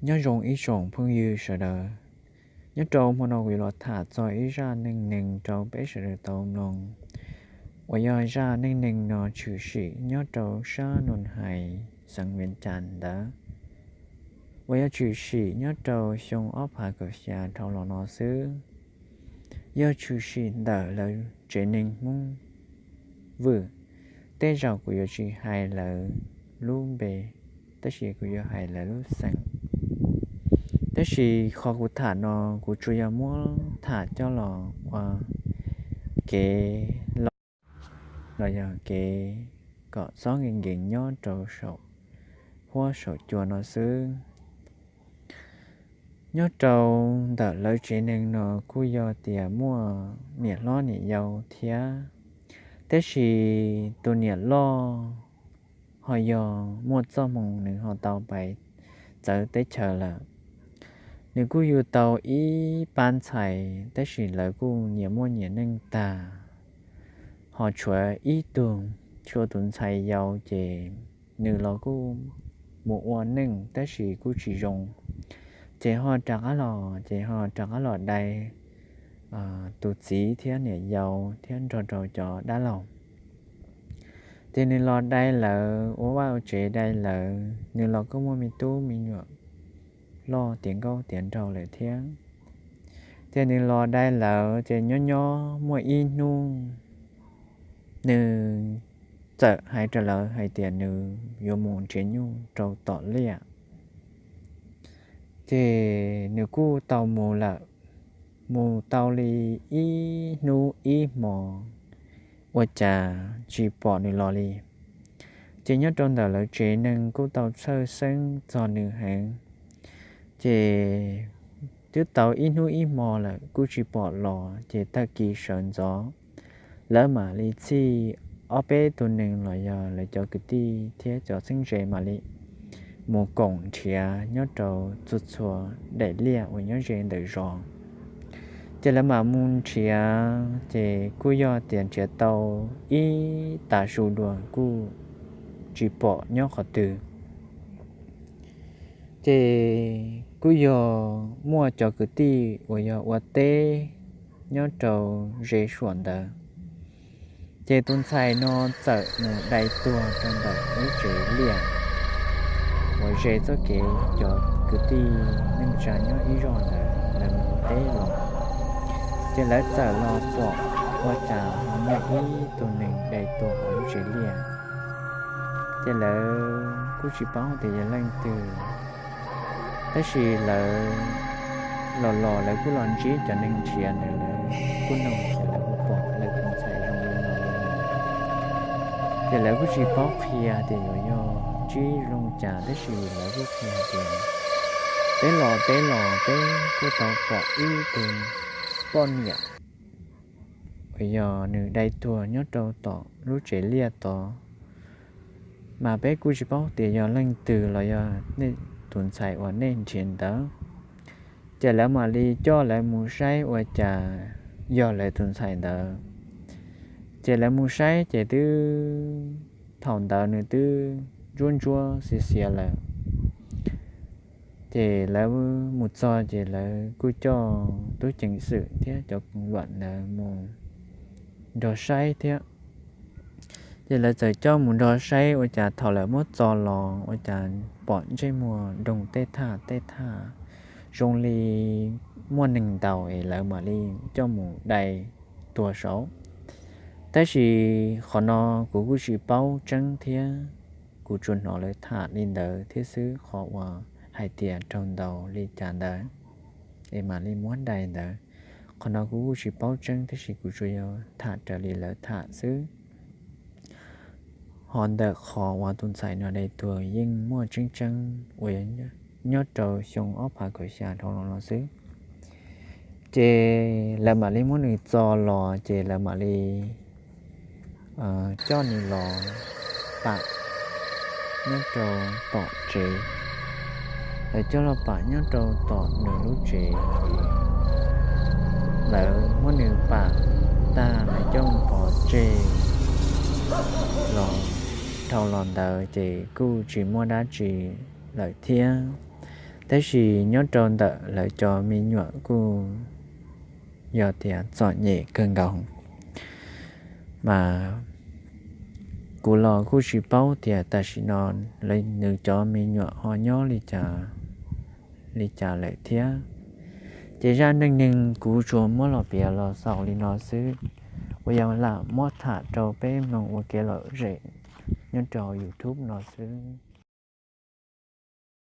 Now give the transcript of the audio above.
Nyob zoo ib tsoom phooj ywg sawv daws, nyob rau hmo no kuv yuav los tham txog ib zaj neej neeg rau peb sawv daws tau mloog, uas yog zaj neej neeg no tshwm sim nyob rau sab Noos Hais, xeev Vias Cas ntawd, uas yog tshwm sim nyob rau xyoo ob phav kaum xya dhau los no xwb. Yog tshwm sim ntawm lawv tsev neeg Hmoob Vwj. Tej zaum kuv yuav tsis hais lawv lub npe, tab sis kuv yuav hais lawv lub xeem. Tab sis qhov kuv tham no kuv tsuas yog muab tham coj los ua kev los, los yog kev kom txhob nkees nkees nyob rau saum huab saum cua no xwb. Nyob rau ntawm lawv tsev neeg no kuj yog tias muaj niam hlob niam yau thiab, tab sis tus niam loj ho yog muaj txoj hmoo nws ho tau pais txawv teb chaws lawm. Nws kuj yug tau ib pab ntxhais, tab sis lawv kuj nyias muaj nyias neej tag, ho tshuav ib tug, tshuav tus ntxhais yau ces nws los kuj mus ua neej tab sis kuj tsis zoo, ces ho rov qab los, ces ho rov qab los dai tus txiv thiab niam yau thiab nrog rau cov dab laug. Ces nws los dai lawv, ua vaj ua tsev dai lawv, nws los kuj muaj me tub me nyuam loj tiav nkauj tiav nraug lawm thiab. Ces nws los dai lawv, ces nyob nyob muaj ib hnub nws txawm hais rau lawv hais tias nws yuav mus nrhiav nyuj rau tom liaj. Ces nws kuj tau mus lawm, mus tau li ib hnub ib hmo, ua cas tsis pom nws los li. Ces nyob rau ntawm lawv tsev neeg kuj tau txhawj xeeb txog nws heev. Ces twb tau ib hnub ib hmo lawm kuj tsis pom los, ces tag kis sawv ntxov lawv mam li txhij ob peb tus neeg los yog lawv cov kwv tij thiab cov txheeb ze mam li mus koom nrhiav nyob rau txhua txhua daim liaj uas nyob ze ntawm zos. Ces lawv mam mus nrhiav, ces kuj yog tias nrhiav tau ib tav su dua kuj tsis pom nyob qhov twg. Ces kuj yog muaj cov kwv tij uas yog ua teb nyob rau ze suam ntawd, ces tus ntxhais no txawm mus dai tuag rau ntawm lub tsev liaj uas ze txoj kev cov kwv tij neej tsa nyob ib zog ntawd lawv mus ua teb los. Ces lawv txawm los pom ua cas ho muaj ib tug neeg dai tuag hauv lub tsev liaj. Ces lawv kuj tsis paub tias yog leej twg, tab sis lawv los los lawv kuj los ntsib cov neeg nrhiav ntawd, lawv kuj nug ces lawv kuj pom lawv tus ntxhais zoo li no li no. Ces lawv kuj tsis paub qhia tias yuav yog ntsib zoo cas, tab sis lawv kuj qhia tias peb los peb los peb kuj tau pom ib tug poj niam uas yog nws dai tuag nyob rau tom lub tsev liaj tod, mas peb kuj tsis paub tias yog leej twg los yog nej tus ntxhais uas nej nrhiav ntawd. Ces lawv mam li coj lawv mus saib ua cas yog lawv tus ntxhais ntawd. Ces lawv mus saib ces twb, thaum ntawd nws twb ntsuab ntsuab xiav xiav lawm. Ces lawv mus txog ces lawv kuj coj tub ceev xwm thiab cov koom luam ntawd mus nrog saib thiab. Ces lawv txawm coj mus nrog saib ua cas thaum lawv muab txo los ua cas pom ntsej muag doog tej thaj tej thaj zoo li muaj neeg ntaus es lawv mam li coj mus dai tuag saud. Tab sis qhov no kuv kuj tsis paub tseeb thiab, kuv tsuas hnov lawv tham li ntawd thiab xwb, qhov uas hais tias raug ntaus li cas ntawd es mam li muab dai ntawd, qhov no kuv kuj tsis paub tseeb tab sis kuv tsuas yog tham raws li lawv tham xwb. Ho ntawm qhov uas tus ntxhais no dai tuag yeej muaj tseeb tseeb uas nyob rau xyoo ob phav kaum xya dhau los no xwb. Ces lawv mam li muab nws txo los ces lawv mam li coj nws los pam nyob rau tom tsev. Lawv coj los pam nyob rau tom nws lub tsev ces lawv muab nws pam tag lawv coj mus pov tseg los. Dhau los ntawd ces kuj tsis muaj dab tsi lawm thiab. Tab sis nyob rau ntawm lawv cov me nyuam kuj yog tias txom nyem kawg nkaus, mas kuv los kuj tsis paub tias tam sim no nws cov me nyuam ho nyob li cas lawm thiab. Ces zaj neej neeg kuv tsuas muab los piav los xaus li no xwb, uas yog lam muab tham rau peb mloog ua kev lom zem nyob rau YouTube no xwb.